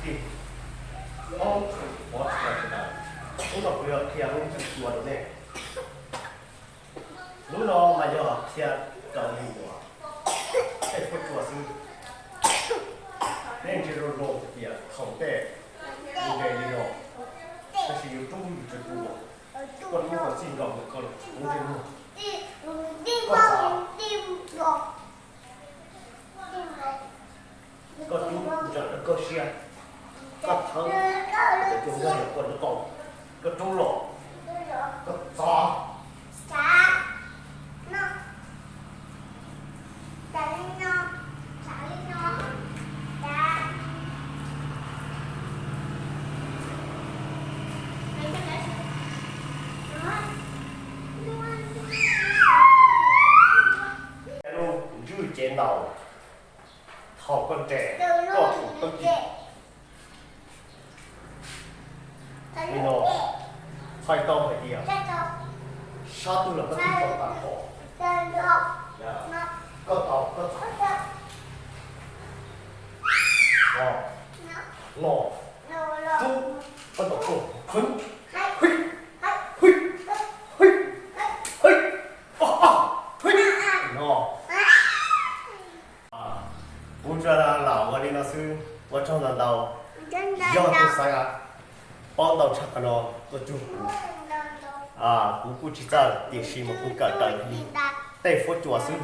Hnub no kuv yuav qhia lub ntsiab cua rau nej. Lub no mas yog qhia raws li uas tej fuab cua xwb. Nej ntsia zoo zoo hais tias thaum ntej nws nres li no, tab sis yus rub yus tsis tu, koj rub kom txij nkaus mus koj lub ntsej muag, koj txav, koj rub ntawm rau koj siab, koj thawb cov cua nkag los koj lub qau, koj rub los, koj txav. Lub ntswj cev ntaus, thaum koj nres, koj tus tawb ci li no, txhais tau hais tias sab twg los koj twb tau tas hos. Koj tau, koj txav, no, no, rub, koj tau tuaj, hwj, hwj, hwj, hwj, hwj, hwj, no. Kuv tsuas lam ua li no xwb, ua tsaug ntau ntau. Yog tus xaiv paub ntau tshaj qhov no tuaj cuag kuv, kuv kuj tsis txawj tiam sis mas kuv kawm raws li tej fuab cua xwb.